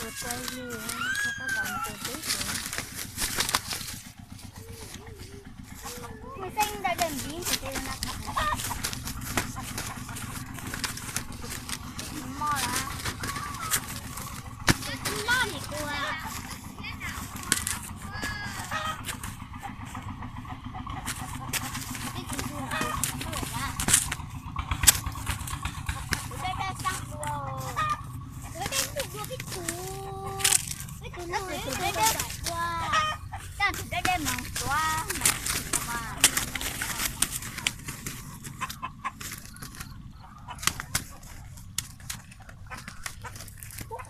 Tus tau li, tau kom tus tub tus. Mus xeeb ntawm dej npiv ntawm tej no. Mos lawm. Tus tub loj li ua. Kuv dej dej xab dua, kuv dej dej dua peb tus, peb tus no kuv dej dej dua, taj tus dej dej mas tuav mas. Ub,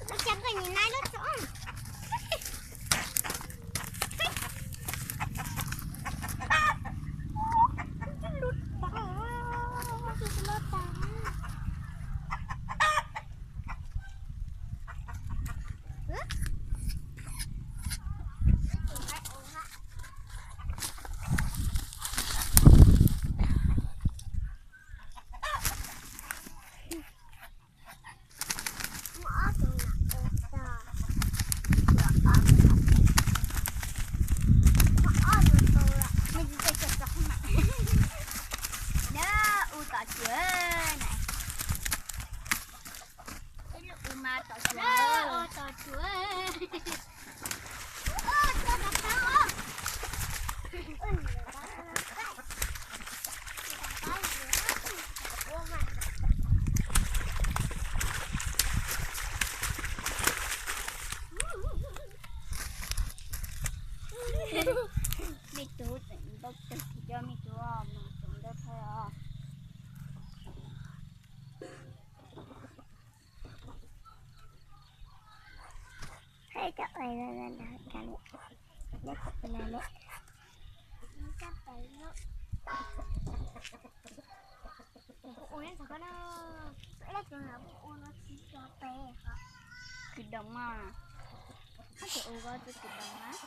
tom tsuav na, tom tsuav. Me tub tseem ntaus teg, cov me tub mas tseem ntaus teg os. Hais cov ua no no no, cov no no. Kwv doos mas, tus ua koj tus kwv doos mas.